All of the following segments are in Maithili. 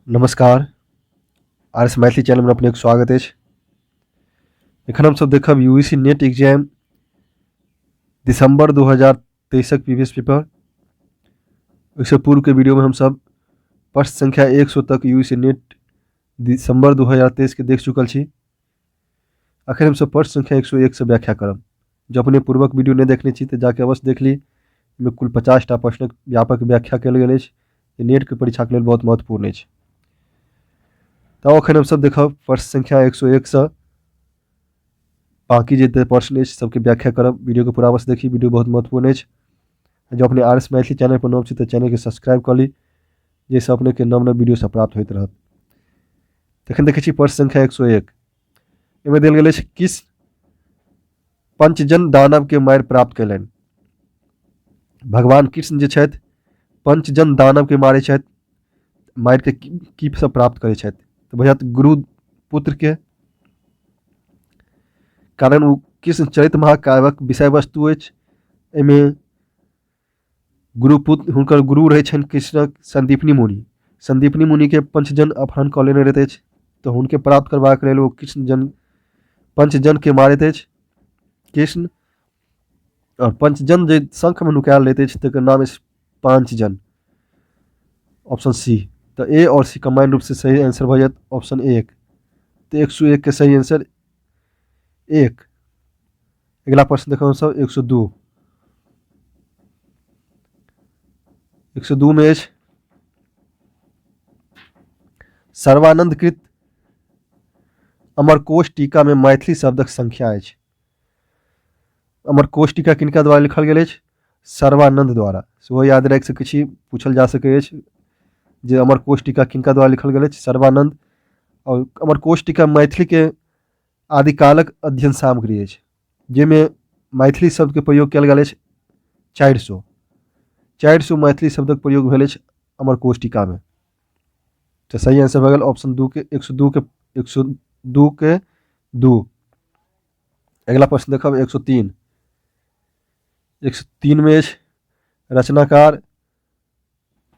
नमस्कार, आर एस मैथिली चैनलमे अपनेके स्वागत अछि। एखन हमसभ देखब यू सी नेट एग्जाम दिसंबर 2023 प्रीवियस पेपर। ओहिसँ पूर्वके वीडियोमे हमसभ प्रश्न संख्या 100 तक यू सी नेट दिसंबर 2023 के देख चुकल छी। अखन हमसभ प्रश्न संख्या 101 से व्याख्या करब। जँ अपने पूर्वक वीडियो नहि देखने छी तऽ जाके अवश्य देख ली। एहिमे कुल 50टा प्रश्नक व्यापक व्याख्या कयल गेल अछि जे नेटके परीक्षाके लेल बहुत महत्वपूर्ण अछि। तऽ अखन हमसभ देखब प्रश्न संख्या 101 सँ बाँकी जते प्रश्न अछि सबके व्याख्या करब। वीडियोके पूरा अवश्य देखी, वीडियो बहुत महत्वपूर्ण अछि। जँ अपने आर एस मैथिली चैनल पर नव छी तऽ चैनलके सब्सक्राइब कऽ ली, जाहिसँ अपनेके नव नव वीडियो सब प्राप्त होइत रहत। तखन देखै छी प्रश्न संख्या 101। एहिमे देल गेल अछि किस पंचजन दानव के मारि प्राप्त कयलनि। भगवान कृष्ण जे छथि पंचजन दानव के मारै छथि, मारि के की सब प्राप्त करै छथि तऽ भऽ जायत गुरु पुत्र के, कारण ओ कृष्ण चरित महाकाव्यक विषय वस्तु अछि। एहिमे गुरुपुत्र हुनकर गुरु रहै छनि कृष्णक सन्दीपनी मुनि। सन्दीपनी मुनिके पंचजन अपहरण कऽ लेने रहैत अछि तऽ हुनके प्राप्त करबाक लेल ओ कृष्णजन पंचजनके मारैत अछि कृष्ण। आओर पंचजन जे शंखमे नुकायल रहैत अछि तकर नाम अछि पांचजन, ऑप्शन सी। तऽ ए आओर सी कम्बाइन रूपसँ सही आंसर भऽ जायत ऑप्शन 1। तऽ 101 के सही आंसर 1। अगिला प्रश्न देखब हमसभ 102। 102 मे अछि सर्वानंद कृत अमरकोश टीका में मैथिली शब्दक संख्या अछि। अमरकोश टीका किनका द्वारा लिखल गेल अछि? सर्वानंद द्वारा। सेहो याद राखि सकै छी, पूछल जा सकै अछि जे अमरकोश टीका किनका द्वारा लिखल गेल अछि? सर्वानंद। और अमरकोश टीका मैथिली के आदिकालक अध्ययन सामग्री अछि, जाहिमे मैथिली शब्दके प्रयोग कयल गेल अछि 400 मैथिली शब्दक प्रयोग भेल अछि अमरकोश टीकामे। तऽ सही आंसर भऽ गेल ऑप्शन 2 के, 102 के, 102 के 2। अगिला प्रश्न देखब 103। 103 मे अछि रचनाकार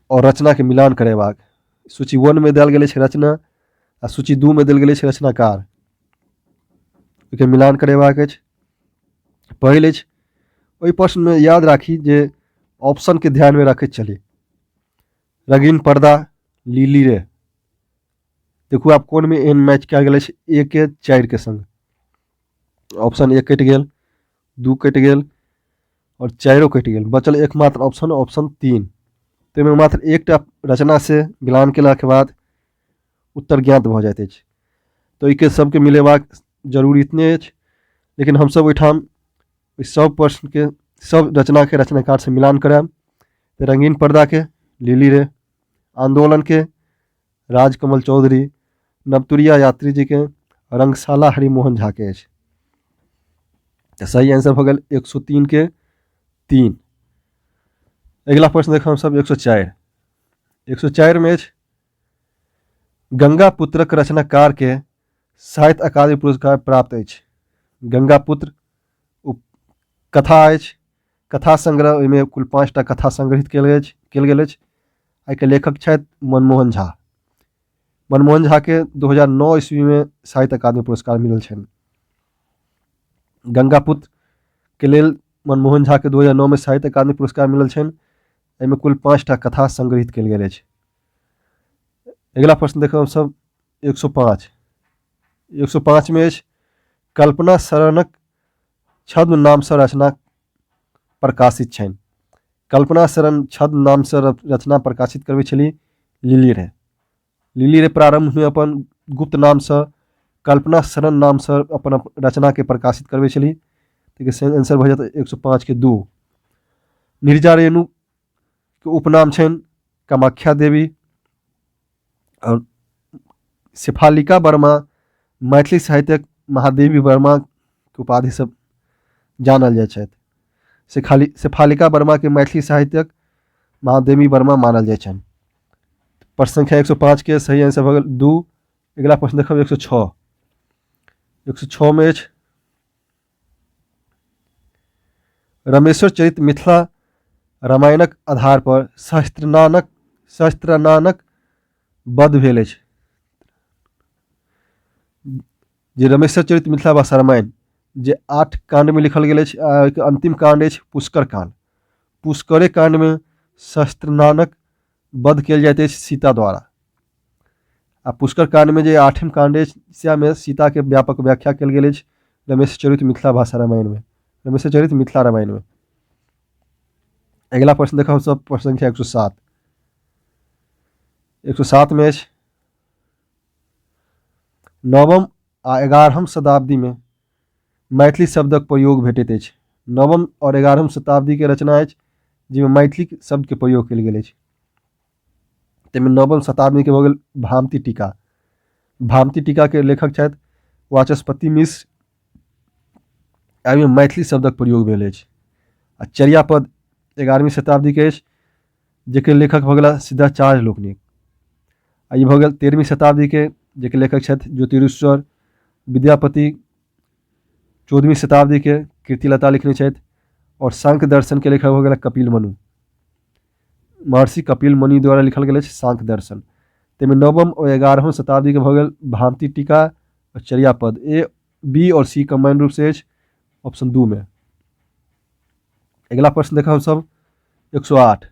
और रचना के मिलान करेबाक। सूची 1 में देल गेल अछि रचना आ सूची 2 में देल गेल अछि रचनाकार, ओहिके मिलान करेबाक अछि। पहिल अछि ओहि प्रश्न में याद राखी जे ऑप्शन के ध्यान में रखैत चली। रंगीन पर्दा, लिली रे, देखू आब कोन में एहन मैच कयल गेल अछि 1 के 4 के संग। ऑप्शन 1 कटि गेल, 2 कटि गेल और 4 कटि गेल, बचल एकमात्र ऑप्शन, ऑप्शन 3। ताहिमे मात्र एकटा रचना से मिलान केलाके बाद उत्तर ज्ञात भऽ जाइत अछि। तऽ ओहिके सबके मिलेबाक जरूरी इतने अछि, लेकिन हमसब ओहिठाम ओहि सब प्रश्नके सब रचनाके रचनाकार से मिलान करायब। रंगीन पर्दाके लिली रे, आंदोलनके राजकमल चौधरी, नवतुरिया यात्री जी के, रंगशाला हरिमोहन झा के अछि। तऽ सही आंसर भऽ गेल 103 के 3। अगिला प्रश्न देखब हमसब 104। 104 में अछि गंगा पुत्रक रचनाकार के साहित्य अकादमी पुरस्कार प्राप्त अछि। गंगा पुत्र कथा अछि, कथा संग्रह, ओहिमे कुल 5टा कथा संग्रहित कयल गेल अछि। एहिके लेखक छथि मनमोहन झा। मनमोहन झा के 2009 ईस्वी में साहित्य अकादमी पुरस्कार मिलल छनि। गंगापुत्र के लेल मनमोहन झा के 2009 में साहित्य अकादमी पुरस्कार मिलल छनि। एहिमे कुल 5टा कथा संग्रहित कयल गेल अछि। अगिला प्रश्न देखब हमसभ 105। 105 में अछि कल्पना शरणक छद्म नामसँ रचना प्रकाशित छनि। कल्पना शरण छद्म नामसँ रचना प्रकाशित करबै छली लिली रे। लिली रे प्रारंभमे अपन गुप्त नामसँ कल्पना शरण नामसँ अपन रचनाके प्रकाशित करबै छली। ताहिके आंसर भऽ जायत 105 के 2। निर्जा रेणु के उपनाम छनि कामाख्या देवी। और शेफालिका वर्मा मैथिली साहित्यक महादेवी वर्मा के उपाधि सब जानल जाइ छथि। शेफालिका वर्मा के मैथिली साहित्यक महादेवी वर्मा मानल जाइ छनि। प्रश्न संख्या 105 के सही आंसर भऽ गेल 2। अगिला प्रश्न देखब 106। 106 में अछि रमेश्वर चरित मिथिला रामायणक आधार पर सहस्त्रनानक वध भेल अछि। जे रमेश्वर चरित मिथिला भाषा रामायण जे 8 काण्डमे लिखल गेल अछि आ ओहिके अन्तिम काण्ड अछि पुष्कर काण्ड। पुष्करे काण्डमे सहस्त्रनानक वध कयल जाइत अछि सीता द्वारा। आ पुष्कर काण्डमे जे आठम काण्ड अछि सएहमे सीताके व्यापक व्याख्या कयल गेल अछि रमेश चरित मिथिला भाषा रामायणमे, रमेश चरित मिथिला रामायणमे। अगिला प्रश्न देखब हमसभ प्रश्न संख्या 107। 107 मे अछि नवम आ 11हम शताब्दीमे मैथिली शब्दक प्रयोग भेटैत अछि। नवम आओर 11हम शताब्दीके रचना अछि जाहिमे मैथिली शब्दके प्रयोग कयल गेल अछि। ताहिमे नवम शताब्दीके भऽ गेल भामती टीका। भामती टीकाके लेखक छथि वाचस्पति मिश्र। एहिमे मैथिली शब्दक प्रयोग भेल अछि। आ चर्यापद 11वीं शताब्दीके अछि जकर लेखक भऽ गेला सिद्धाचार्य लोकनिक। आ ई भऽ गेल 13वीं शताब्दीके जकर लेखक छथि ज्योतिरीश्वर। विद्यापति 14वीं शताब्दीके कीर्तिलता लिखने छथि। आओर सांख्य दर्शनके लेखक भऽ गेला कपिल मनु। महर्षि कपिल मुनि द्वारा लिखल गेल अछि सांख्य दर्शन। ताहिमे नवम आओर 11हम शताब्दीके भऽ गेल भामती टीका आओर चर्यापद। ए बी आओर सी कम्बाइन रूपसँ अछि ऑप्शन 2 मे। अगिला प्रश्न देखब हमसभ 108।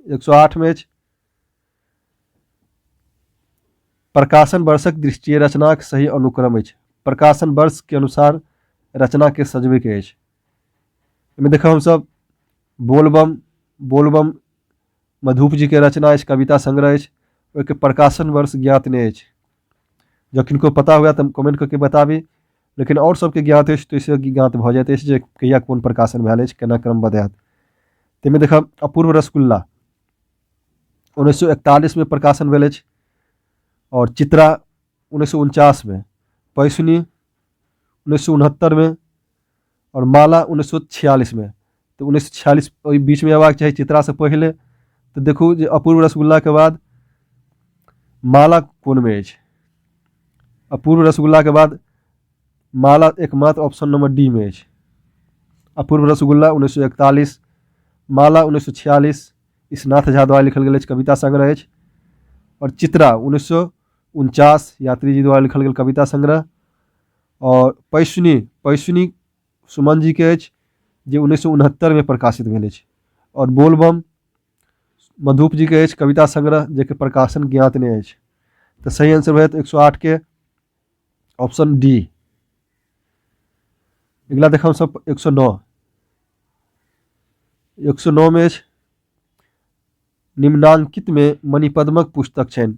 108 मे अछि प्रकाशन वर्षक दृष्टिये रचनाक सही अनुक्रम अछि। प्रकाशन वर्ष के अनुसार रचना के सजबे के अछि। एहिमे देखब हमसभ बोलबम। बोलबम मधुप जी के रचना अछि, कविता संग्रह अछि। ओहिके प्रकाशन वर्ष ज्ञात नहि अछि। जँ किनको पता हुए तऽ कमेंट कऽ के बताबी, लेकिन आओर सबके ज्ञात अछि तऽ ओहिसँ ज्ञात भऽ जाइत अछि जे कहिया कोन प्रकाशन भेल अछि, केना क्रमबद्ध हैत। ताहिमे देखब अपूर्व रसगुल्ला 1941मे प्रकाशन भेल अछि आओर चित्रा 1949मे, पैसुनी 1969मे आओर माला 1946मे। तऽ 1946 ओहि बीचमे अयबाक चाही चित्रासँ पहिले। तऽ देखू जे अपूर्व रसगुल्लाके बाद माला कोनमे अछि। अपूर्व रसगुल्लाके बाद माला एकमात्र ऑप्शन नंबर डी में अछि। अपूर्व रसगुल्ला 1941, माला 1946 ईशनाथ झा द्वारा लिखल गेल अछि, कविता संग्रह अछि। आओर चित्रा 1949 यात्री जी द्वारा लिखल गेल कविता संग्रह। आओर पैसुनी, पैसुनी सुमन जी के अछि जे 1969 मे प्रकाशित भेल अछि। आओर बोलबम मधुप जी के अछि कविता संग्रह जेकर प्रकाशन ज्ञात नहि अछि। तऽ सही आंसर भऽ जायत 108 के ऑप्शन डी। अगिला देखब सब 109। 109 मे अछि निम्नांकित में मणिपद्मक पुस्तक छनि।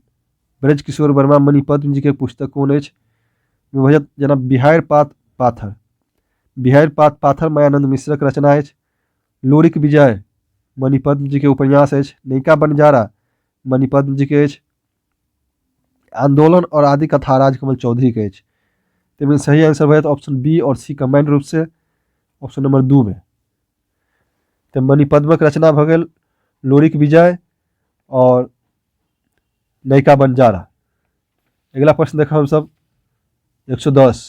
ब्रज किशोर वर्मा मणिपद्म जी के पुस्तक कोन अछि? भऽ जायत जेना बिहार पात पाथर। बिहार पात पाथर मायानंद मिश्रक रचना अछि। लोरिक विजय मणिपद्म जी के उपन्यास अछि। नैका बनजारा मणिपद्म जी के अछि। आंदोलन और आदि कथा राजकमल चौधरी के अछि। ताहिमे सही आंसर भऽ जायत ऑप्शन बी और सी कम्बाइंड रूप से ऑप्शन नंबर 2 में। तऽ मणिपद्मक रचना भऽ गेल लोरिक विजय और नैका बनजारा। अगिला प्रश्न देखब हमसभ 110।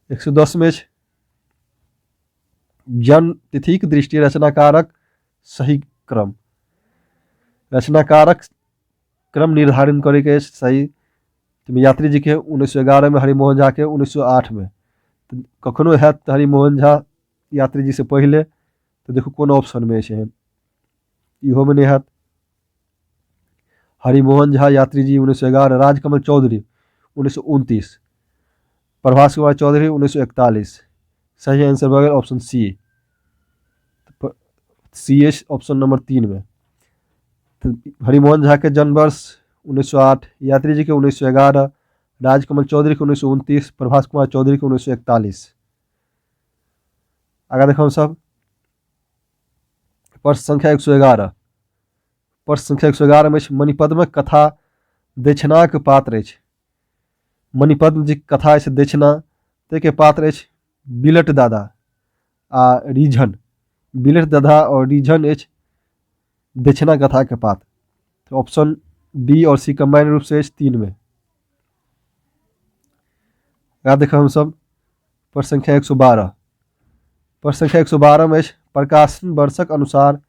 110 मे अछि जन्म तिथिक दृष्टि रचनाकारक सही क्रम। रचनाकारक क्रम निर्धारण करैके अछि सही। ताहिमे यात्री जीके 1911मे, हरिमोहन झाके 1908मे। तऽ कखनो हैत तऽ हरिमोहन झा यात्री जी से पहिले। तऽ देखू कोन ऑप्शनमे अछि एहन, इहोमे नहि हैत। हरिमोहन झा यात्री जी 1911, राजकमल चौधरी 1929, प्रभास कुमार चौधरी 1941। सही आंसर भऽ गेल ऑप्शन सी। सी अछि ऑप्शन नंबर 3 मे। तऽ हरिमोहन झा के जन्म वर्ष 1908, यात्री जी के 1911, राजकमल चौधरी के 1929, प्रभास कुमार चौधरी के 1941। आगाँ देखब सब प्रश्न संख्या 111। प्रश्न संख्या 111 मे अछि मणिपद्मक कथा दक्षिणाक पात्र अछि। मणिपद्म जी कथा अछि दक्षिणा, ताहिके पात्र अछि बिलट दादा आ रीझन। बिलट दादा और रीझन अछि दक्षिणा कथा के पात्र। तो ऑप्शन बी और सी कम्बाइन रूप से अछि 3 में। आगाँ देखब हमसभ प्रश्न संख्या 112। प्रश्न संख्या 112 मे अछि प्रकाशन वर्षक अनुसार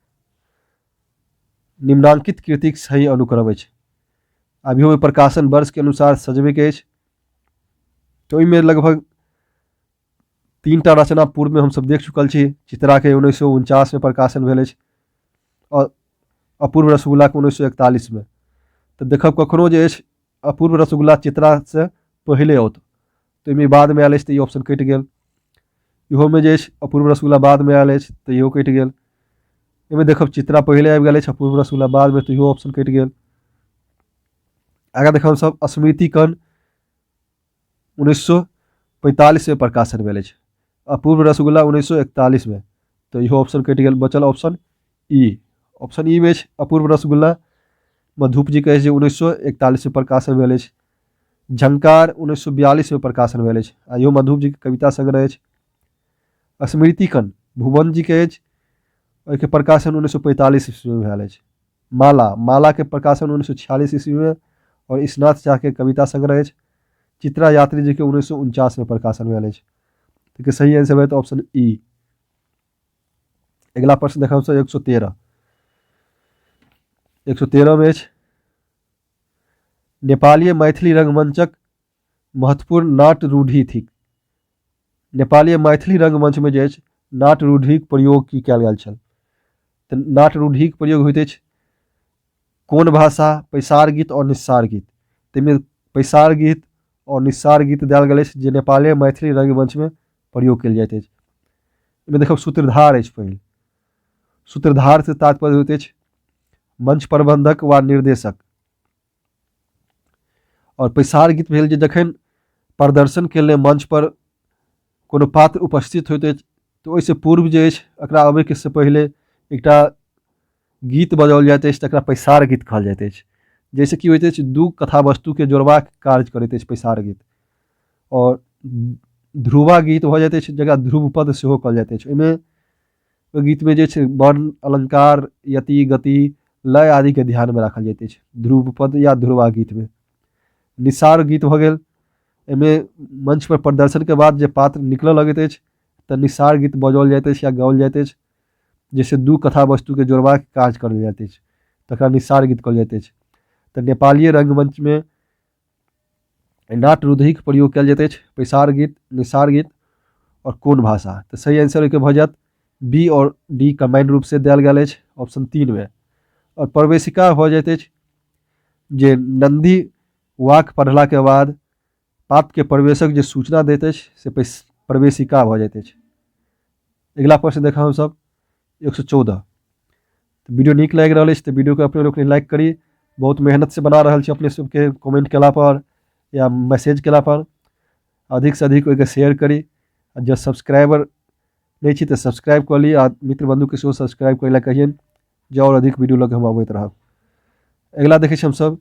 निम्नांकित कृतिक सही अनुक्रम अछि। आब इहोमे प्रकाशन वर्षके अनुसार सजबैके अछि, तऽ ओहिमे लगभग 3टा रचना पूर्वमे हमसभ देख चुकल छी। चित्राके 1949मे प्रकाशन भेल अछि आओर अपूर्व रसगुल्लाके 1941मे। तऽ देखब कखनो जे अछि अपूर्व रसगुल्ला चित्रासँ पहिले औत, तऽ ओहिमे बादमे आयल अछि तऽ ई ऑप्शन कटि गेल। इहोमे जे अछि अपूर्व रसगुल्ला बादमे आयल अछि तऽ इहो कटि गेल। एहिमे देखब चित्रा पहिले आबि गेल अछि, अपूर्व रसगुल्ला बादमे, तऽ इहो ऑप्शन कटि गेल। आगाँ देखब हमसभ स्मृति कण 1945मे प्रकाशन भेल अछि, अपूर्व रसगुल्ला 1941मे, तऽ इहो ऑप्शन कटि गेल। बचल ऑप्शन ई, ऑप्शन ई मे अछि अपूर्व रसगुल्ला, मधुप जी के अछि जे 1941मे प्रकाशन भेल अछि। झंकार 1942मे प्रकाशन भेल अछि आ इहो मधुप जी के कविता संग्रह अछि। स्मृतिकण भुवन जी के अछि, ओहिके प्रकाशन 1945 ईस्वीमे भेल अछि। माला, माला के प्रकाशन 1946 ईस्वीमे और ईशनाथ झा के कविता संग्रह अछि। चित्रा यात्री जी के 1949 में प्रकाशन भेल अछि। तो सही आंसर भऽ ऑप्शन ई। अगिला प्रश्न देखब से 113, 113 में अछि नेपालीय मैथिली रंगमंचक महत्वपूर्ण नाट्य रूढ़ि थिक। नेपालीय मैथिली रंगमंच में जे अछि नाट्य रूढ़िक प्रयोग की कयल गेल छल? तऽ नाट्य रूढ़िक प्रयोग होइत अछि कोन भाषा, पैसार गीत और निस्सार गीत। ताहिमे पैसार गीत और निस्सार गीत देल गेल अछि जे नेपालीय मैथिली रंगमंच में प्रयोग कयल जाइत अछि। एहिमे देखब सूत्रधार अछि पहिल। सूत्रधार से तात्पर्य होइत अछि मंच प्रबंधक वा निर्देशक। और पैसार गीत भेल जे जखन प्रदर्शन के लेल मंच पर कोनो पात्र उपस्थित होइत अछि तऽ ओहिसँ पूर्व जे अछि एकरा अबैके से पहिले एकटा गीत बजाओल जाइत अछि, तकरा पैसार गीत कहल जाइत अछि। जाहिसँ की होइत अछि दू कथा वस्तुके जोड़बाक कार्य करैत अछि पैसार गीत। आओर ध्रुवा गीत भऽ जाइत अछि जकरा ध्रुवपद सेहो कहल जाइत अछि। ओहिमे ओहि गीतमे जे छै वर्ण, अलङ्कार, यति, गति, लय आदिके ध्यानमे राखल जाइत अछि ध्रुवपद या ध्रुवा गीतमे। निसार गीत भऽ गेल, एहिमे मंचपर प्रदर्शनके बाद जे पात्र निकलऽ लगैत अछि तऽ निसार गीत बजाओल जाइत अछि या गाओल जाइत अछि, जाहिसँ दू कथा वस्तुके जोड़बाक काज करल जाइत अछि, तकरा निसार गीत कहल जाइत अछि। तऽ नेपालीय रङ्गमञ्चमे नाट्यरुधिक प्रयोग कयल जाइत अछि पैसार गीत, निसार गीत आओर कोन भाषा। तऽ सही आंसर ओहिके भऽ जायत बी आओर डी कम्बाइंड रूपसँ देल गेल अछि ऑप्शन 3 मे। आओर प्रवेशिका भऽ जाइत अछि जे नन्दी वाक्य पढ़लाके बाद पात्रके प्रवेशक जे सूचना दैत अछि से प्रवेशिका भऽ जाइत अछि। अगिला प्रश्न देखब हमसभ 114। तऽ वीडियो नीक लागि रहल अछि तऽ वीडियोके अपने लोकनि लाइक करी। बहुत मेहनतसँ बना रहल छी अपने सबके कमेंट केला पर या मैसेज केला पर अधिकसँ अधिक ओहिके शेयर करी। आ जँ सब्सक्राइबर नहि छी तऽ सब्सक्राइब कऽ ली आ मित्र बन्धुके सेहो सब्सक्राइब करै लए कहियनि जे आओर अधिक वीडियो लऽ कऽ हम अबैत रहब। अगिला देखै छी हमसभ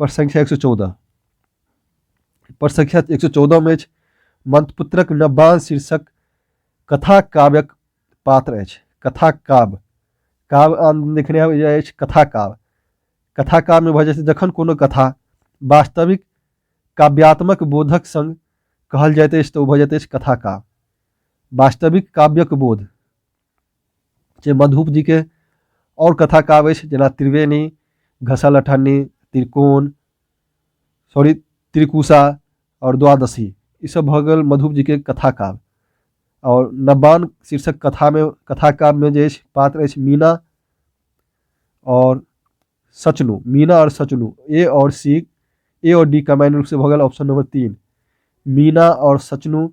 प्रश्न संख्या 114। प्रश्न संख्या 114 मे अछि मंत्रपुत्रक नव्वान शीर्षक कथा काव्यक पात्र अछि। कथा काव्य, काव्य आन देखने आबि जाइ अछि कथा काव्य। कथा काव्यमे भऽ जाइ छै जखन कोनो कथा वास्तविक काव्यात्मक बोधक संग कहल जाइत अछि तऽ ओ भऽ जाइत अछि कथा काव्य। वास्तविक काव्यक बोध जे मधुप जीके आओर कथा काव्य अछि जेना त्रिवेणी, घसल अठन्नी, त्रिकोण, सॉरी त्रिकुशा आओर द्वादशी, ई सब भऽ गेल मधुप जीके कथा काव्य। आओर नवान शीर्षक कथामे कथा काव्यमे जे अछि पात्र अछि मीना आओर सचनू। मीना आओर सचनू, ए आओर सी, ए आओर डी कम्बाइन रूपसँ भऽ गेल ऑप्शन नंबर 3। मीना आओर सचनू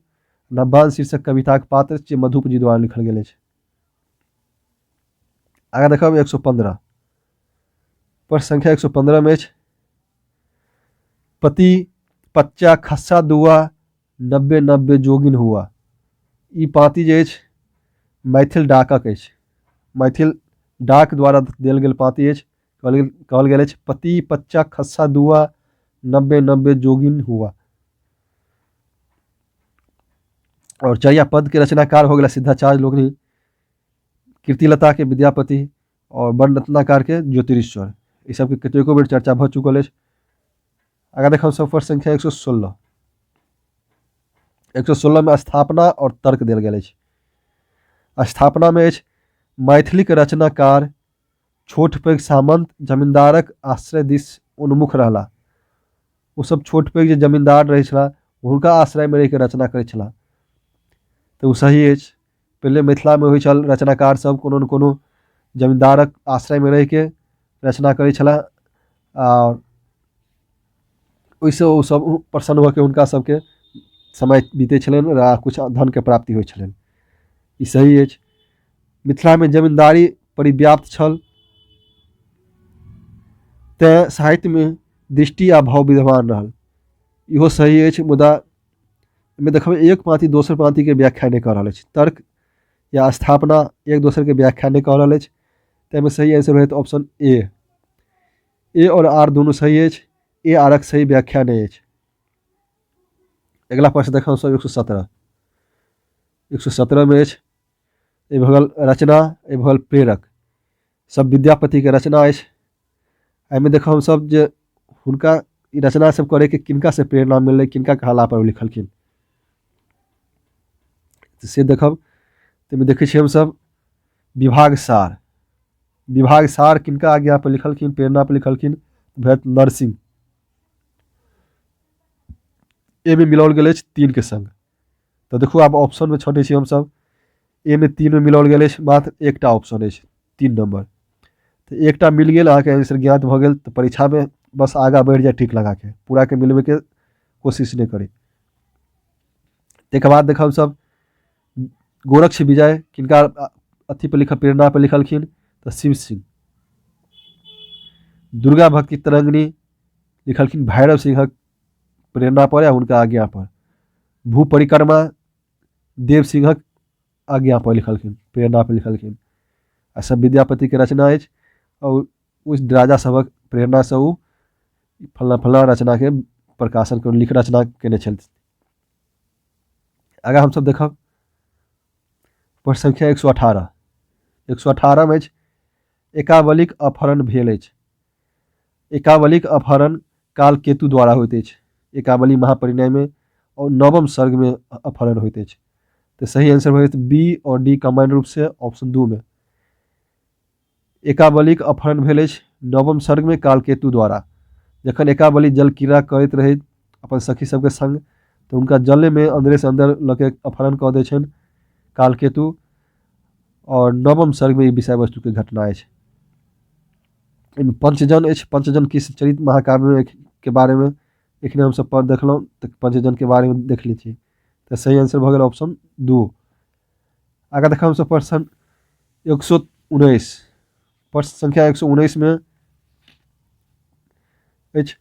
नवान शीर्षक कविताक पात्र जे मधुप जी द्वारा लिखल गेल अछि। आगाँ देखब 115। प्रश्न संख्या 115 मे अछि पति पच्चा खस्सा दुआ 90 90 जोगिन हुआ। ई पाँति जे अछि मैथिल डाकक अछि। मैथिल डाक द्वारा देल गेल पाँति अछि। कहल गेल अछि पति पच्चा खस्सा दुआ 90 90 जोगिन हुआ। और चर्या पद के रचनाकार हो गया सिद्धाचार्य लोकनि, कीर्तिलता के विद्यापति और वर्णरत्नाकार के ज्योतिरीश्वर। ई सबके कतेको बेर चर्चा भऽ चुकल अछि। आगाँ देखब सब प्रश्न संख्या 116। 116 में स्थापना और तर्क देल गेल अछि। स्थापना में अछि मैथिलीक रचनाकार छोट पैघ सामन्त जमीन्दारक आश्रय दिस उन्मुख रहलाह। ओ सब छोट पैघ जे जमीन्दार रहै छलाह हुनका आश्रयमे रहिके रचना करै छलाह, तऽ ओ सही अछि। पहिले मिथिलामे होइ छल रचनाकार सब कोनो ने कोनो जमीन्दारक आश्रयमे रहिके रचना करै छलाह आओर ओहिसँ ओसभ प्रसन्न भऽ कऽ हुनका सभके समय बीतै छलनि आ किछु धनके प्राप्ति होइ छलनि। ई सही अछि। मिथिलामे जमीन्दारी परिव्याप्त छल, तेँ साहित्यमे दृष्टि आ भाव विद्यमान रहल। इहो सही अछि, मुदा एहिमे देखबै एक पाँति दोसर पाँतिके व्याख्या नहि कऽ रहल अछि, तर्क या स्थापना एक दोसरके व्याख्या नहि कऽ रहल अछि। ताहिमे सही आंसर होयत ऑप्शन ए। ए आओर आर दुनू सही अछि, ए आरक सही व्याख्या नहि अछि। अगिला प्रश्न देखब सब 117। 117 मे अछि, एहि भऽ गेल रचना, एहि भऽ गेल प्रेरक, सब विद्यापतिके रचना अछि। एहिमे देखब हमसब जे हुनका ई रचना सब करैके किनका से प्रेरणा मिललै, किनका कहला पर ओ लिखलखिन, से देखब। ताहिमे देखै छियै हमसब विभाग सार। विभाग सार किनका आज्ञा पर लिखलखिन, प्रेरणा पर लिखलखिन? भरत नरसिंह। एहिमे मिलाओल गेल अछि 3 के संग। तऽ देखू आब ऑप्शनमे छँटै छी हमसब। एमे 3 मे मिलाओल गेल अछि, मात्र एकटा ऑप्शन अछि 3 नंबर, तऽ एकटा मिल गेल, अहाँके आंसर ज्ञात भऽ गेल। तऽ परीक्षामे बस आगाँ बढ़ि जाय टिक लगाके, पूराके मिलबैके कोशिश नहि करी। ताहिके बाद देखब सब गोरक्ष विजय किनका अथी पर लिखल, प्रेरणा पर लिखलखिन? तऽ शिव सिंह। दुर्गा भक्ति तरंगिणी लिखलखिन भैरव सिंहक प्रेरणा पर या हुनका आज्ञा पर। भू परिक्रमा देव सिंहक आज्ञा पर लिखलखिन, प्रेरणा पर लिखलखिन। आ सब विद्यापतिके रचना अछि आओर ओहि राजा सभक प्रेरणासँ ओ फल्लाँ फल्लाँ रचनाके प्रकाशन लिख रचना केने छलथिन। आगाँ हमसभ देखब प्रश्न संख्या 118। 118 मे अछि एकावलीक अपहरण भेल अछि। एकावलीक अपहरण कालकेतु द्वारा होइत अछि। एकावली महापरिणयमे और नवम सर्गमे अपहरण होइत अछि। तऽ सही आंसर भऽ जेतै बी और डी कम्बाइंड रूपसँ ऑप्शन 2 मे। एकावलीक अपहरण भेल अछि नवम सर्गमे कालकेतु द्वारा। जखन एकावली जल क्रीड़ा करैत रहै अपन सखी सबके संग, तऽ हुनका जलेमे अन्दरेसँ अन्दर लऽ के अपहरण कऽ दै छनि कालकेतु और नवम सर्गमे ई विषय वस्तुके घटना अछि। एहिमे पंचजन अछि। पंचजन किस चरित महाकाव्य के बारेमे एखने हमसब पर देखलहुँ, तऽ पंचजनके बारेमे देख लै छी। तऽ सही आंसर भऽ गेल ऑप्शन 2। आगाँ देखब हमसब प्रश्न 119। प्रश्न संख्या 119 मे अछि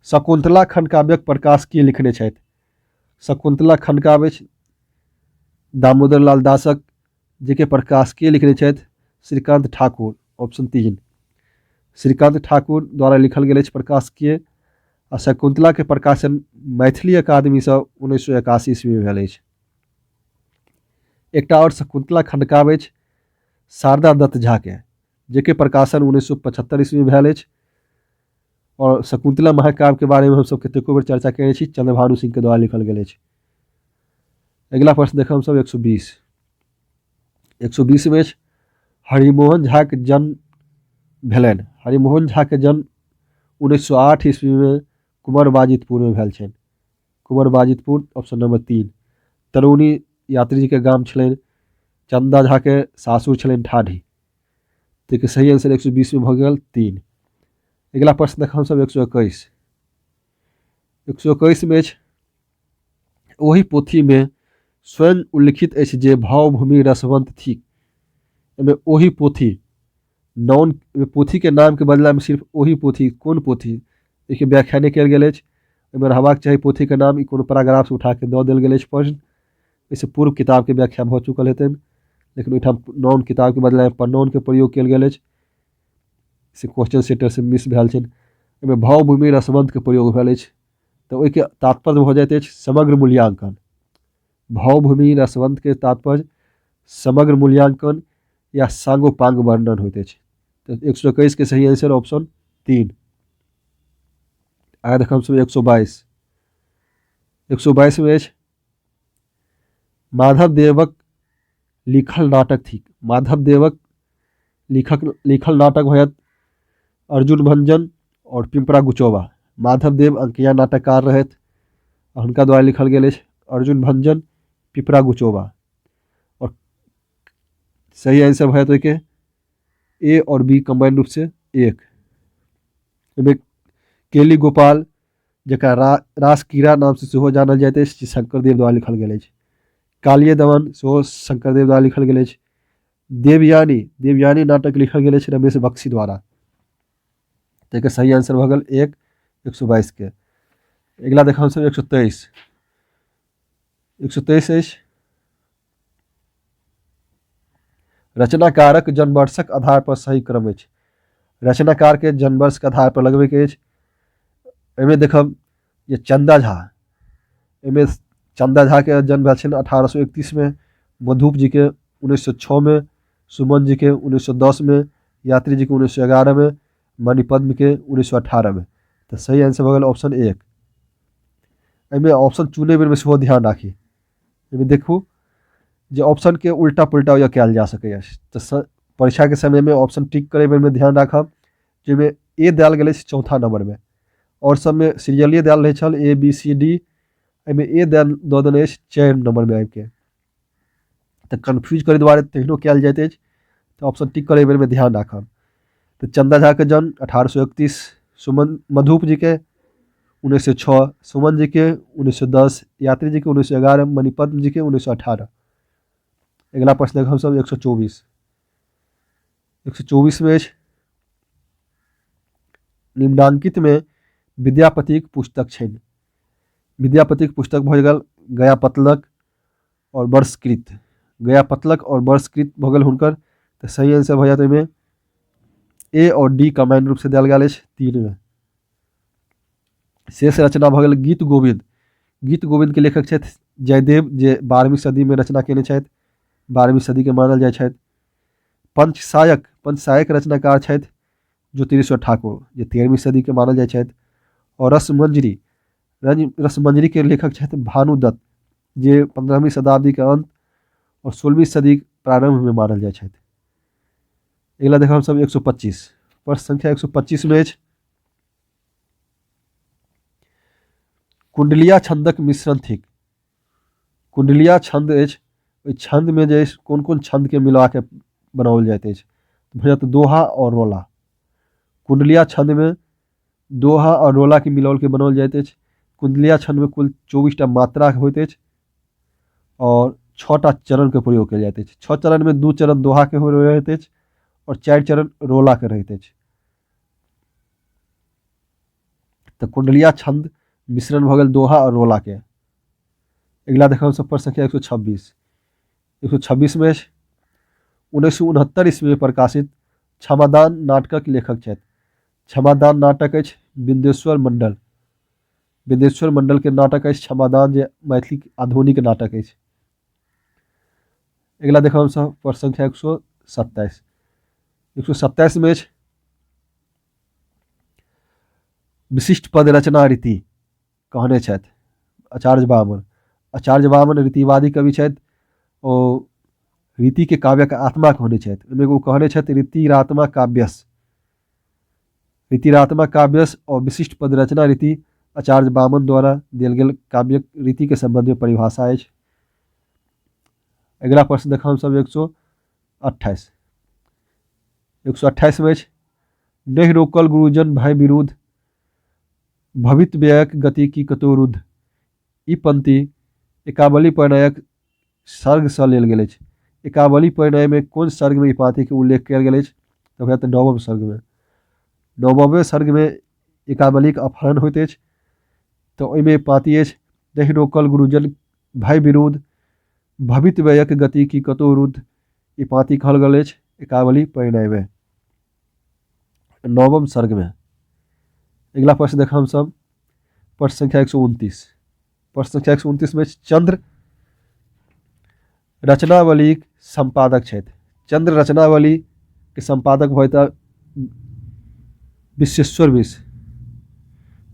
शकुन्तला खंडकाव्यक प्रकाश के लिखने छथि? शकुन्तला खंडकाव्य अछि दामोदर लाल दासक, जेके प्रकाश के लिखने छथि? श्रीकांत ठाकुर, ऑप्शन 3। श्रीकांत ठाकुर द्वारा लिखल गेल अछि प्रकाश के। आ शकुन्तला के प्रकाशन मैथिली अकादमीसँ 1981 ईस्वी मे भेल अछि। एकटा आओर शकुन्तला खंडकाव्य अछि शारदा दत्त झा के, जेके प्रकाशन 1975 ईस्वी मे भेल अछि। और शकुन्तला महाकाव्य के बारे में हमसब कतेको बेर चर्चा केने छी, चंद्रभानु सिंह के द्वारा लिखल गेल अछि। अगिला प्रश्न देखब हमसब 120। 120 मे अछि हरिमोहन झा के जन्म भेलनि। हरिमोहन झा के जन्म 1908 ईस्वी में कुंवर बाजितपुर में भेल छनि। कुंवर बाजितपुर ऑप्शन नंबर 3। तरौनी यात्री जी के गाम छलनि। चंदा झा के सासुर छलनि ठाढ़ी। ताहिके सही आंसर 120 में भऽ गेल 3। अगिला प्रश्न देखब हमसब 121। 121 में अछि ओहि पोथीमे स्वयं उल्लिखित अछि जे भावभूमि रसवंत थिक। एहिमे ओहि पोथी नाउन, पोथीके नामके बदलामे सिर्फ ओहि पोथी, कोन पोथी, एहिके व्याख्या नहि कयल गेल अछि। एहिमे रहबाक चाही पोथीके नाम। ई कोनो पैराग्राफसँ उठाके दऽ देल गेल अछि प्रश्न। एहिसँ पूर्व किताबके व्याख्या भऽ चुकल हेतनि, लेकिन ओहिठाम नाउन किताबके बदलामे प्रनाउनके प्रयोग कयल गेल अछि। से क्वेश्चन सेटरसँ मिस भेल छनि। एहिमे भावभूमि रसवंतके प्रयोग भेल अछि, तऽ ओहिके तात्पर्य भऽ जाइत अछि समग्र मूल्यांकन। भावभूमि रसवंतके तात्पर्य समग्र मूल्यांकन या सांगोपांग वर्णन होइत अछि। तऽ 121 के सही आंसर ऑप्शन 3। आगे देखब हमसब 122। 122 में अछि माधव देवक लिखल नाटक थिक। माधव देवक लिखक लिखल नाटक भऽ जायत अर्जुन भंजन आओर पिम्परा गुचोबा। माधव देव अंकिया नाटककार रहथि, हुनका द्वारा लिखल गेल अछि अर्जुन भंजन, पिपरा गुचोबा। आओर सही आंसर भऽ जायत ओहिके ए आओर बी कम्बाइन रूपसँ एक। ओहिमे केली गोपाल, जकरा रासकीड़ा नामसँ सेहो जानल जाइत अछि, जे शंकरदेव द्वारा लिखल गेल अछि। कालिय दमन सेहो शंकरदेव द्वारा लिखल गेल अछि। देवयानी, देवयानी नाटक लिखल गेल अछि रमेश बख्शी द्वारा। तऽ एकर सही आंसर भऽ गेल एक, 122 के। अगिला देखब हमसभ 123। 123 अछि रचनाकारक जन्मवर्षक आधार पर सही क्रम अछि। रचनाकारके जन्मवर्षके आधार पर लगबैके अछि। एहिमे देखब जे चन्दा झा, एहिमे चन्दा झाके जन्म भेल छनि 1831मे, मधुप जीके 1906मे, सुमन जीके 1910मे, यात्री जीके 1911मे, मणिपद्मके 1918मे। तऽ सही आंसर भऽ गेल ऑप्शन एक। एहिमे ऑप्शन चुनै बेरमे सेहो ध्यान राखी। एहिमे देखू जे ऑप्शनके उल्टा पुल्टा या कयल जा सकैए, तऽ परीक्षाके समयमे ऑप्शन टिक करै बेरमे ध्यान राखब। जाहिमे ए देल गेल अछि चौथा नंबरमे, आओर सबमे सीरियलिए देल रहै छल ए बी सी डी, एहिमे ए दऽ देने अछि 4 नंबरमे आबिके, तऽ कन्फ्यूज करै दुआरे तेहनो कयल जाइत अछि। तऽ ऑप्शन टिक करै बेरमे ध्यान राखब। तऽ चन्दा झाके जन्म 1831, सुमन मधुप जीके 1906, सुमन जीके 1910, यात्री जीके 1911, मणिपद्म जीके 1918। अगिला प्रश्न हमसभ 124। 124मे अछि निम्नांकितमे विद्यापतिक पुस्तक छनि। विद्यापतिक पुस्तक भऽ गेल गया पतलक आओर वर्षकृत। गया पतलक आओर वर्षकृत भऽ गेल हुनकर। तऽ सही आंसर भऽ जायत ओहिमे ए आओर डी कम्बाइन रूपसँ देल गेल अछि 3मे। शेष रचना भऽ गेल गीत गोविंद। गीत गोविंदके लेखक छथि जयदेव, जे 12वीं सदीमे रचना कयने छथि, 12वीं सदीके मानल जाइ छथि। पंचसायक, पंचसायक रचनाकार छथि ज्योतिरीश्वर ठाकुर, जे 13वीं सदीके मानल जाइ छथि। आओर रसमंजरी, रसमंजरीके लेखक छथि भानुदत्त, जे 15वीं शताब्दीके अंत आओर 16वीं सदीक प्रारंभमे मानल जाइ छथि। अगिला देखब हमसभ 125। प्रश्न संख्या 125मे अछि कुंडलिया छंदक मिश्रण थिक। कुंडलिया छंद अछि, ओहि छंदमे जे अछि कोन कोन छंदके मिलाके बनाओल जाइत अछि? भऽ जायत दोहा आओर रोला। कुंडलिया छंदमे दोहा आओर रोलाके मिलाओलके बनाओल जाइत अछि। कुंडलिया छंदमे कुल 24टा मात्रा होइत अछि आओर 6टा चरणके प्रयोग कयल जाइत अछि। 6 चरणमे 2 चरण दोहाके रहैत अछि आओर 4 चरण रोलाके रहैत अछि। तऽ कुंडलिया छंद मिश्रण भऽ गेल दोहा आओर रोलाके। अगिला देखब सब पर संख्या 126। 126मे अछि 1969 ईस्वी में प्रकाशित क्षमादान नाटकक लेखक छथि। क्षमादान नाटक अछि बिंदेश्वर मंडल। बिंदेश्वर मंडल के नाटक अछि क्षमादान, जे मैथिली आधुनिक नाटक अछि। अगिला देखब हमसभ पर संख्या 127। 127 मे अछि विशिष्ट पद रचना रीति कहने छथि आचार्य वामन। आचार्य वामन रीतिवादी कवि छथि, ओ रीतिके काव्यक आत्मा कहने छथि। ओहिमे ओ कहने छथि रीतिरात्मा काव्यस, रीतिरात्मा काव्यस और विशिष्ट पद रचना रीति आचार्य वामन द्वारा देल गेल काव्य रीतिके सम्बन्धमे परिभाषा अछि। अगिला प्रश्न देखब हमसभ 128। 128 मे अछि नहि रोकल गुरुजन भय विरुद्ध भवित व्ययक गति की कतौ रुद्ध। ई पंक्ति एकावली परिणयक सर्गसँ लेल गेल अछि। एकावली परिणयमे कोन सर्गमे ई पाँतिके उल्लेख कयल गेल अछि? तऽ होयत नवम सर्गमे। नवमे सर्गमे एकावलीक अपहरण होइत अछि, तऽ ओहिमे पाँति अछि नहि रोकल गुरुजन भय विरुद्ध भवित व्ययक गति की कतौ रुद्ध। ई पाँति कहल गेल अछि एकावली परिणयमे नवम सर्गमे। अगिला प्रश्न देखब हमसभ प्रश्न संख्या 129। प्रश्न संख्या 129 मे चंद्र रचनावलीक सम्पादक छथि। चंद्र रचनावली के सम्पादक भऽ जेता विश्वेश्वर मिश्र।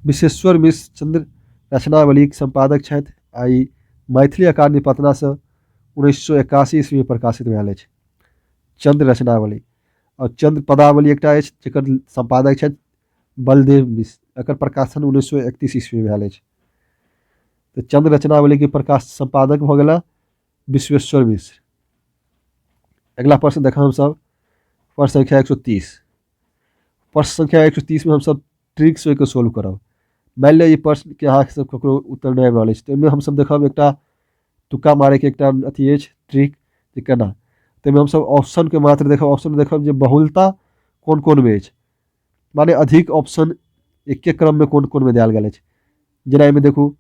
विश्वेश्वर मिश्र चंद्र रचनावलीक सम्पादक छथि आ ई मैथिली अकादमी पटनासँ 1981 ईस्वी में प्रकाशित भेल अछि चंद्र रचनावली। आओर चंद्र पदावली एकटा अछि जकर सम्पादक छथि बलदेव मिश्र। एकर प्रकाशन 1931 ईस्वी में भेल अछि। तऽ चंद्र रचनावली के प्रकाश सम्पादक भऽ गेला विश्वेश्वर मिश्र। अगिला प्रश्न देखब हमसभ प्रश्न संख्या 130। प्रश्न संख्या 130 में हमसभ ट्रिक्स ओहिके सोल्व करब। मानि लिअ ई प्रश्नके अहाँके सब ककरो उत्तर नहि आबि रहल अछि तऽ ओहिमे हमसभ देखब एकटा तुक्का मारैके एकटा अथी अछि ट्रिक जे केना। ताहिमे हमसभ ऑप्शनके मात्र देखब, ऑप्शन देखब जे बहुलता कोन कोनमे अछि, माने अधिक ऑप्शन एके क्रममे कोन कोनमे देल गेल अछि। जेना एहिमे देखू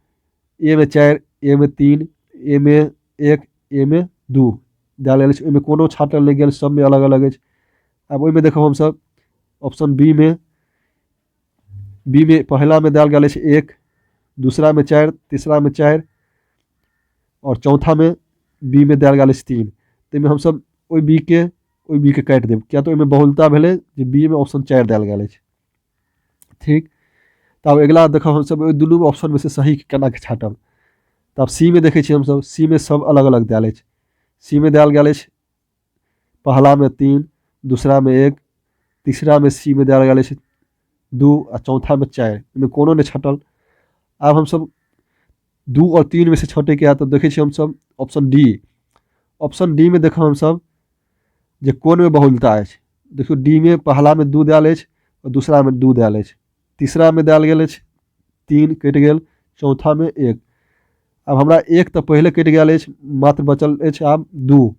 ए मे 4, ए मे 3, ए मे 1, ए मे 2 देल गेल अछि। ओहिमे कोनो छाँटल नहि गेल, सबमे अलग अलग अछि। आब ओहिमे देखब हमसभ ऑप्शन बी मे, बी मे पहिला मे देल गेल अछि 1, दूसरा मे 4, तीसरा मे 4 और चौथा मे बी मे देल गेल अछि 3। ताहिमे हमसभ ओहि बी के काटि देब, किया तऽ ओहिमे बहुलता भेलै जे बी मे ऑप्शन 4 देल गेल अछि। ठीक, तऽ आब अगिला देखब हमसभ ओहि दुनू ऑप्शनमे से सही केना कऽ छाँटब। तऽ आब सी मे देखै छियै हमसभ, सी मे सब अलग अलग देल अछि। सी मे देल गेल अछि पहला मे 3, दूसरा मे 1, तीसरा मे सी मे देल गेल अछि 2 आ चौथा मे 4। एहिमे कोनो नहि छँटल। आब हमसभ 2 और 3 मे से छँटैके हैत तऽ देखै छियै हमसभ ऑप्शन डी। ऑप्शन डी मे देखब हमसभ जे कोनमे बहुलता अछि। देखियौ डी मे पहला मे 2 देल अछि और दूसरा मे 2 देल अछि, तीसरा मे देल गेल अछि 3 कटि गेल, चौथा मे 1। आब हमरा 1 तऽ पहिले कटि गेल अछि, मात्र बचल अछि आब 2,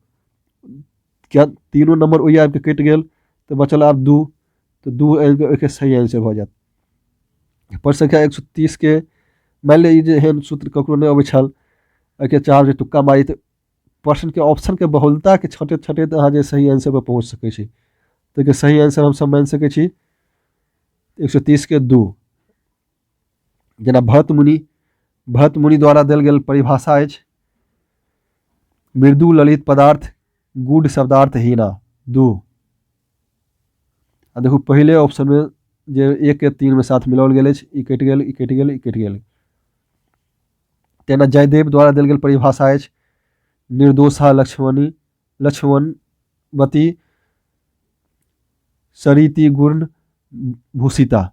किया तीनू नंबर ओहि आबिके कटि गेल तऽ बचल आब 2, तऽ 2 आबिके ओहिके सही आंसर भऽ जायत। प्रश्न संख्या 130 के मानि लिअ ई जे एहन सूत्र ककरो नहि अबै छल, एहिके चाहब जे तुक्का मारी तऽ प्रश्न के ऑप्शन के बहुलता के छँटैत छँटैत अहाँ जे सही आंसर पर पहुँच सकै छी। तऽ एहिके सही आंसर हमसभ मानि सकै छी 130 के 2। जेना भरत मुनि, भरत मुनि द्वारा देल गेल परिभाषा अछि मृदु ललित पदार्थ गूढ़ शब्दार्थ हीना 2। आ देखू पहिले ऑप्शन में जे 1 के 3 में साथ मिलाओल गेल अछि, ई कटि गेल, ई कटि गेल, ई कटि गेल। तेना जयदेव द्वारा देल गेल परिभाषा अछि निर्दोषा लक्ष्मणी लक्ष्मणवती सरिति गुण भूषिता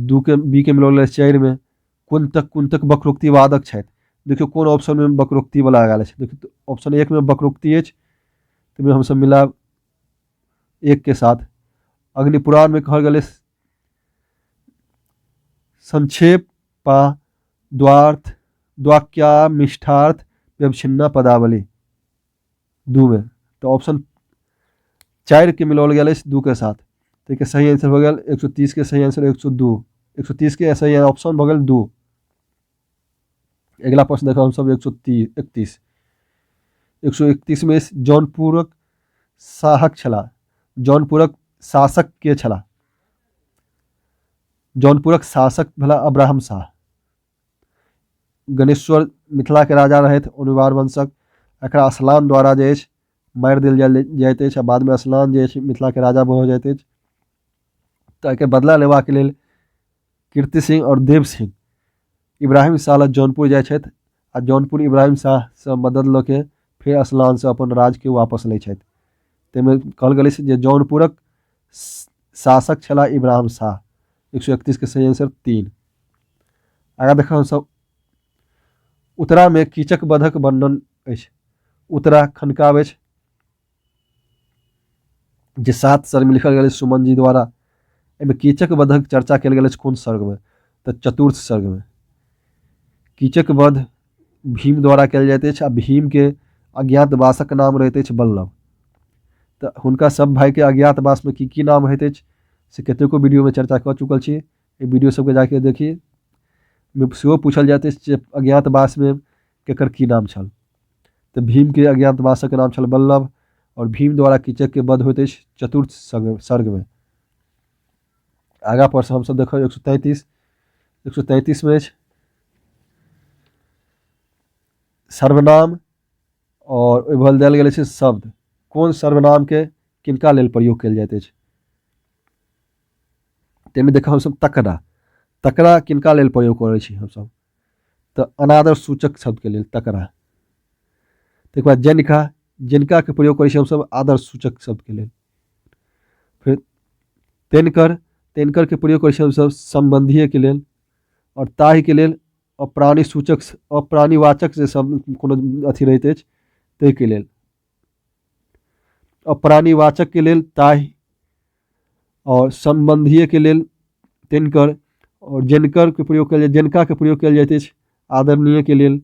2 के बी के मिलाओल गेल 4 में। कुंतक, कुंतक वक्रोक्तिवादक छथि। देखियौ कोन ऑप्शन में वक्रोक्ति वाला आयल अछि। देखियौ ऑप्शन 1 में वक्रोक्ति अछि, ताहिमे हमसभ मिलायब 1 के साथ। अग्निपुराण में कहल गेल अछि संक्षेप पा द्वार्थ द्वाक्यामिष्ठार्थ व्यवच्छिन्ना पदावली 2 में, तो ऑप्शन 4 के मिलाओल गेल अछि 2 के साथ। तो एहिके सही आंसर भऽ गेल 130 के सही आंसर 102, 130 के सही ऑप्शन भऽ गेल 2। अगिला प्रश्न देखब हमसभ 131, 131 में जौनपुरक शाहक छलाह, जौनपुरक शासक के छलाह? जौनपुरक शासक भेला अब्राहम शाह। गणेश्वर मिथिला के राजा रहथि ओनिवार वंशक। एकरा असलान द्वारा जे अछि मारि देल जाइत अछि आ बादमे असलान जे अछि मिथिला के राजा भऽ जाइत अछि। तऽ एहिके बदला लेबाक लेल कीर्ति सिंह आओर देव सिंह इब्राहिम शाह लग जौनपुर जाइ छथि आ जौनपुर इब्राहिम शाहसँ मदद लऽ के फेर असलानसँ अपन राजके वापस लै छथि। ताहिमे कहल गेल अछि जे जौनपुरक शासक छलाह इब्राहिम शाह। 131 के सही आंसर 3। आगाँ देखब हमसभ उत्तरामे कीचक वधक वर्णन अछि। उत्तरा खंडकाव्य अछि जे 7 सर्ग में लिखल गेल अछि सुमन जी द्वारा। एहिमे कीचक वधक चर्चा कयल गेल अछि कोन सर्ग में? तऽ चतुर्थ सर्ग में। कीचक वध भीम द्वारा कयल जाइत अछि आ भीम के अज्ञातवासक नाम रहैत अछि बल्लभ। तऽ हुनका सब भाई के अज्ञातवास में की की नाम रहैत अछि से कतेको वीडियो में चर्चा कऽ चुकल छी। एहि वीडियो सबके जाके देखी। सेहो पूछल जाइत अछि जे अज्ञातवास में केकर की नाम छल। तऽ भीम के अज्ञातवासक नाम छल बल्लभ और भीम द्वारा कीचक के वध होइत अछि चतुर्थ सर्ग में। आगाँ पर हमसब देखब 133, 133 में अछि सर्वनाम और ओहि भल देल गेल अछि शब्द। कोन सर्वनाम के किनका लेल प्रयोग कयल जाइत अछि? ताहिमे देखब हमसब तकरा, तकरा किनका लेल प्रयोग करै छी हमसब? तऽ अनादर सूचक शब्दके लेल तकरा। तकर बाद जनिका, जनिका के प्रयोग करै छी हमसब आदर सूचक शब्दके लेल। फेर तेनकर, तेनकरके प्रयोग करै छी हमसभ सम्बन्धीयके लेल। आओर ताहिके लेल अप्राणी सूचक, अप्राणीवाचक जे शब्द कोनो अथी रहैत अछि ताहिके लेल, अप्राणीवाचकके लेल ताहि, आओर सम्बन्धीयके लेल तिनकर, आओर जिनकरके प्रयोग कयल जाइत, जिनकाके प्रयोग कयल जाइत अछि आदरणीयके लेल,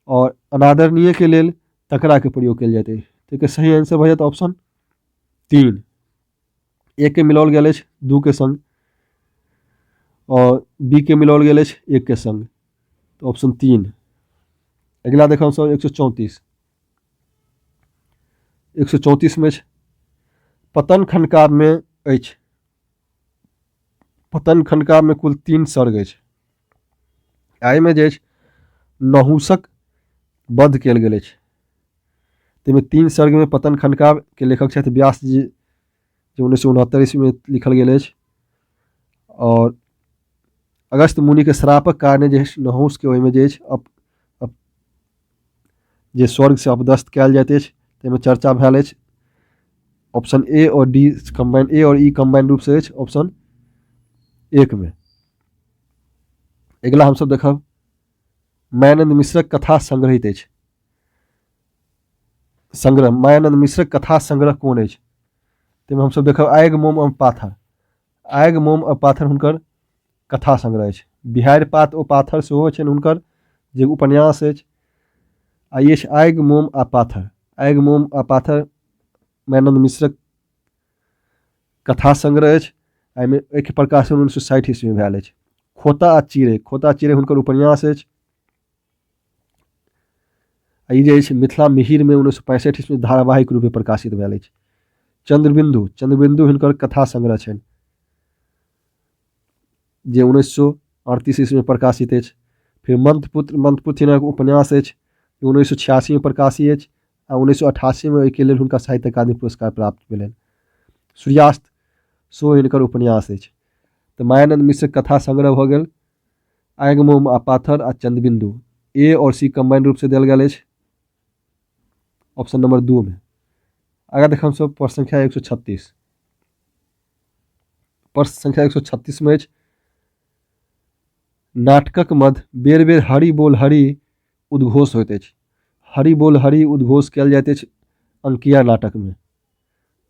आओर अनादरणीयके लेल तकराके प्रयोग कयल जाइत अछि। ताहिके सही आंसर भऽ जायत ऑप्शन 3। 1 के मिलाओल गेल अछि 2 के संग, आओर बी के मिलाओल गेल अछि 1 के संग, तऽ ऑप्शन 3। अगिला देखब हमसभ 134। 134 मे अछि पतन खंडकाव्यमे अछि, पतन खंडकाव्यमे कुल 3 सर्ग अछि। एहिमे जे अछि नहुसक वध कयल गेल अछि। ताहिमे 3 सर्गमे पतन खंडकाव्यके लेखक छथि व्यास जी, जे 1969 ईस्वीमे लिखल गेल अछि। आओर अगस्त मुनिके श्रापक कारणे जे नहुसके ओहिमे जे अछि अप, अप, जे स्वर्गसँ अपदस्थ कयल जाइत अछि, ताहिमे चर्चा भेल अछि। ऑप्शन ए और डी कम्बाइन, ए और ई कम्बाइन रूपसँ अछि ऑप्शन 1 मे। अगिला हमसभ देखब मायानंद मिश्रक कथा संग्रहित अछि संग्रह, मायानंद मिश्रक कथा संग्रह कोन अछि? ताहिमे हमसभ देखब आगि मोम आ पाथर। आगि मोम आ पाथर हुनकर कथा संग्रह अछि। बिहाड़ि पात ओ पाथर सेहो छनि हुनकर जे उपन्यास अछि। आ ई अछि आगि मोम आ पाथर। आगि मोम आ पाथर मायानंद मिश्रक कथा संग्रह अछि। एहिमे एहिके प्रकाशन 1960 ईस्वीमे भेल अछि। खोता आ चिड़ै, खोता चिड़ै हुनकर उपन्यास अछि। आ ई जे अछि मिथिला मिहिरमे 1965 ईस्वीमे धारावाहिक रूपे प्रकाशित भेल अछि। चंद्रबिंदु, चंद्रबिंदु हिनकर कथा संग्रह छनि जे 1938 ईस्वीमे प्रकाशित अछि। फेर मंत्रपुत्र, मंत्रपुत्र हिनक उपन्यास अछि, 1986मे प्रकाशित अछि आ 1988मे ओहिके लेल हुनका साहित्य अकादमी पुरस्कार प्राप्त भेलनि। सूर्यास्त सेहो हिनकर उपन्यास अछि। तऽ मायानंद मिश्रक कथा संग्रह भऽ गेल आगि मोम आ पाथर आ चंद्रबिंदु। ए और सी कम्बाइन रूपसँ देल गेल अछि ऑप्शन नंबर 2 मे। आगाँ देखब हमसभ प्रश्न संख्या 136। प्रश्न संख्या 136 मे अछि नाटकक मध्य बेर बेर हरि बोल हरि उद्घोष होइत अछि। हरि बोल हरि उद्घोष कयल जाइत अछि अंकिया नाटकमे।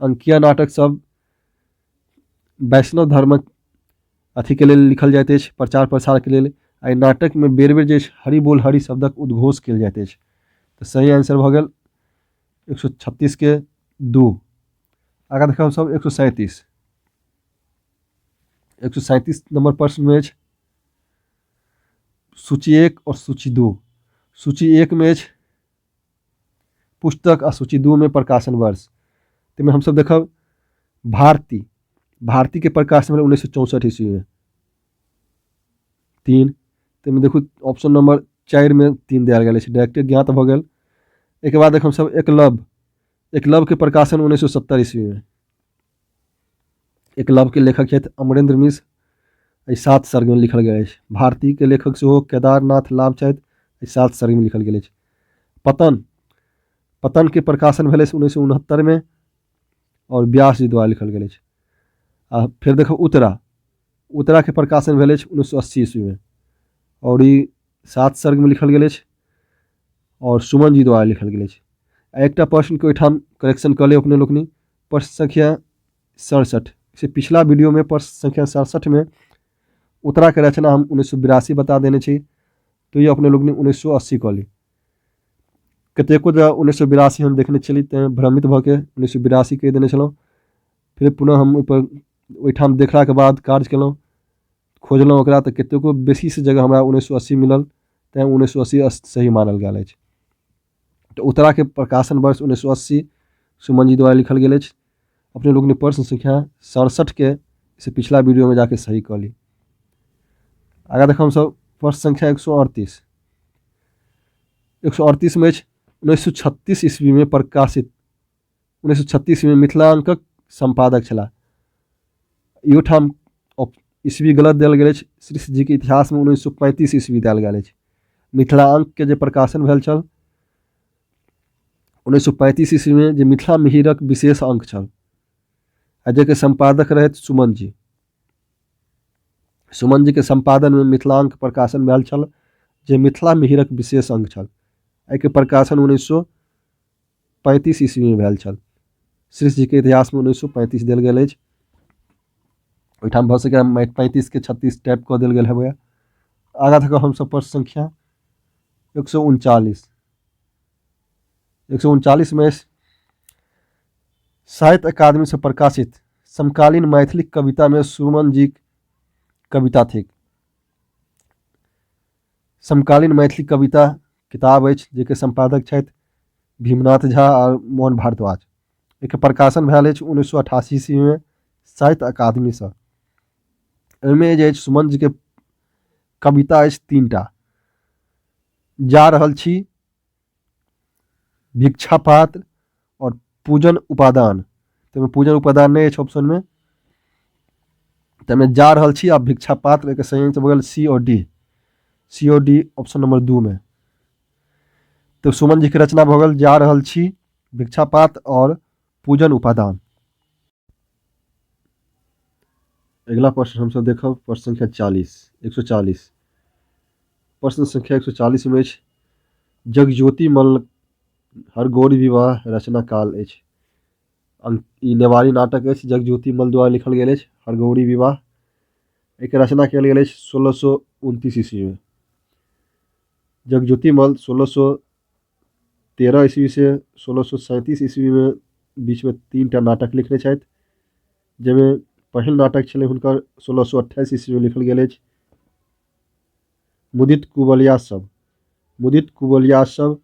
अंकिया नाटक सब वैष्णव धर्मक अथीके लेल लिखल जाइत अछि, प्रचार प्रसारके लेल। एहि नाटकमे बेर बेर जे अछि हरि बोल हरि शब्दक उद्घोष कयल जाइत अछि। तऽ सही आंसर भऽ गेल 136 के 2। आगाँ देखब हमसभ 137। 137 नंबर प्रश्नमे अछि सूची 1 और सूची 2। सूची 1 मे अछि पुस्तक आ सूची 2 मे प्रकाशन वर्ष। ताहिमे हमसभ देखब भारती, भारतीके प्रकाशन भेल 1964 ईस्वीमे 3। ताहिमे देखू ऑप्शन नंबर 4 मे 3 देल गेल अछि, डायरेक्टे ज्ञात भऽ गेल। एहिके बाद देख हमसभ एकलव्य, एकलव्यके प्रकाशन 1970 ईस्वीमे। एकलव्यके लेखक छथि अमरेंद्र मिश्र, एहि 7 सर्गमे लिखल गेल अछि। भारतीके लेखक सेहो केदारनाथ लाभ छथि, एहि 7 सर्गमे लिखल गेल अछि। पतन, पतनके प्रकाशन भेल अछि 1969 मे और व्यास जी द्वारा लिखल गेल अछि। आ फेर देखब उत्तरा, उत्तराके प्रकाशन भेल अछि 1980 ईस्वीमे और ई 7 सर्गमे लिखल गेल अछि और सुमन जी द्वारा लिखल गेल अछि। आ एकटा प्रश्नके ओहिठाम करेक्शन कऽ लेब अपने लोकनि। प्रश्न संख्या 67 से पिछला वीडियोमे प्रश्न संख्या 67 मे उत्तराके रचना हम 1982 बता देने छी, तो ये अपने लोकनि 1980 कऽ ली। कतेको जगह 1982 हम देखने छली, तैँ भ्रमित भऽ के 1982 कहि देने छलहुँ। फेर पुनः हम ओहिपर ओहिठाम देखलाके बाद कार्य केलहुँ, खोजलहुँ ओकरा, तऽ कतेको बेसीसँ जगह हमरा 1980 मिलल, तैँ 1980 सही मानल गेल अछि। तऽ उत्तराके प्रकाशन वर्ष 1980 सुमन जी द्वारा लिखल गेल अछि। अपने लोकनि प्रश्न संख्या 67 के से पिछला वीडियोमे जाके सही कऽ ली। आगाँ देखब हमसभ प्रश्न संख्या 138। 138 मे अछि 1936 ईस्वीमे प्रकाशित 1936 मे मिथिलांकक सम्पादक छलाह। इहोठाम ईस्वी गलत देल गेल अछि। श्री जीके इतिहासमे 1935 ईस्वी देल गेल अछि। मिथिलांकके जे प्रकाशन भेल छल 1935 ईस्वीमे, जे मिथिला मिहिरक विशेष अंक छल। आ जाहिके सम्पादक रहथि सुमन जी। सुमन जीके सम्पादनमे मिथिलांक प्रकाशन भेल छल, जे मिथिला मिहिरक विशेष अंक छल। एहिके प्रकाशन 1935 ईस्वीमे भेल छल। श्रीश जीके इतिहासमे 1935 देल गेल अछि। ओहिठाम भऽ सकैए 35के 36 टाइप कऽ देल गेल हेबै। आगाँ तक हमसभ प्रश्न संख्या 139, 139मे साहित्य अकादमीसँ प्रकाशित समकालीन मैथिली कवितामे सुमन जीक कविता थिक। समकालीन मैथिली कविता किताब अछि जाहिके सम्पादक छथि भीमनाथ झा आओर मोहन भारद्वाज। एकर प्रकाशन भेल अछि 1988 ईस्वीमे साहित्य अकादमीसँ। एहिमे जे अछि सुमन जीके कविता अछि 3टा, जा रहल छी, भिक्षा पात्र आओर पूजन उपादान। ताहिमे पूजन उपादान नहि अछि ऑप्शनमे, ताहिमे जा रहल छी आ भिक्षा पात्र एकर सही आंसर भऽ गेल सी आओर डी, सी आओर डी ऑप्शन नंबर 2 मे। तऽ सुमन जीके रचना भऽ गेल जा रहल छी, भिक्षा पात्र आओर पूजन उपादान। अगिला प्रश्न हमसभ देखब प्रश्न संख्या 40, 140। प्रश्न संख्या 140 मे अछि जगज्योति मल्ल हरगौरी विवाह रचना काल अछि। ई नेवारी नाटक अछि, जगज्योति मल्ल द्वारा लिखल गेल अछि हरगौरी विवाह। एकर रचना कयल गेल अछि 1629 ईस्वी में। जगज्योति मल्ल 1613 ईस्वी से 1637 ईस्वी में बीच में 3टा नाटक लिखने छथि, जाहिमे पहिल नाटक छलै हुनकर 1628 ईस्वी में लिखल गेल अछि मुदित कुवलिया सब। मुदित कुवलिया सब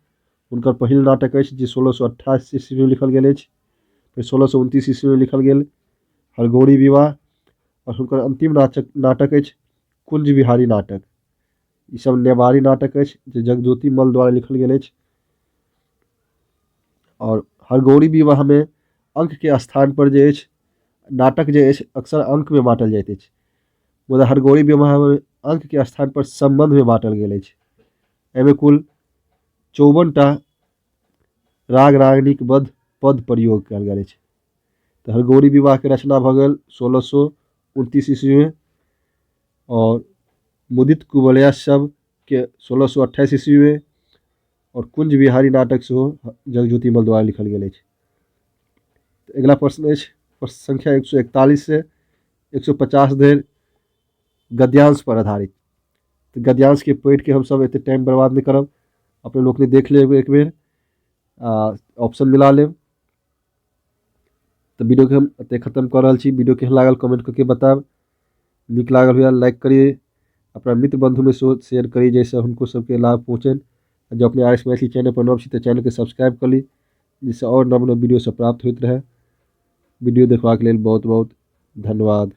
हुनकर पहिल नाटक अछि जे 1628 ईस्वी में लिखल गेल अछि। फेर 1629 ईस्वी में लिखल गेल हरगौरी विवाह और हुनकर अंतिम नाटक अछि कुंज बिहारी नाटक। ई सब नेवारी नाटक अछि जे जगज्योति मल्ल द्वारा लिखल गेल अछि। और हरगौरी विवाह में अंक के स्थान पर जे अछि नाटक जे अछि अक्सर अंक में बाँटल जाइत अछि, मुदा हरगौरी विवाह में अंक के स्थान पर संबंध में बाँटल गेल अछि। एहिमे कुल 54 टा राग रागिणीक बद्ध पद प्रयोग कयल गेल अछि। तऽ हरगौरी विवाह के रचना भऽ गेल 1629 ईस्वी में और मुदित कुवलया सब के 1628 ईस्वी में और कुंज बिहारी नाटक सेहो जगज्योति मल्ल द्वारा लिखल गेल अछि। अगिला प्रश्न अछि प्रश्न संख्या 141 से 150 धरि गद्यांश पर आधारित। तऽ गद्यांश के पढ़ि के हमसब एते टाइम बर्बाद नहि करब, अपने लोकनि देख लेब एक बेर आ ऑप्शन मिला लेब। तऽ वीडियो के हम एते खत्म कऽ रहल छी। वीडियो केहन लागल कमेंट कऽ के बतायब, नीक लागल हुए लाइक करी, अपना मित्र बंधु में सेहो शेयर करी जाहिसँ हुनको सबके लाभ पहुँचनि। जँ अपने आर एस मैथिली चैनल पर नव छी तऽ चैनलके सब्सक्राइब कऽ ली जाहिसँ आओर नव नव वीडियो सब प्राप्त होइत रहए। वीडियो देखबाक लेल बहुत बहुत धन्यवाद।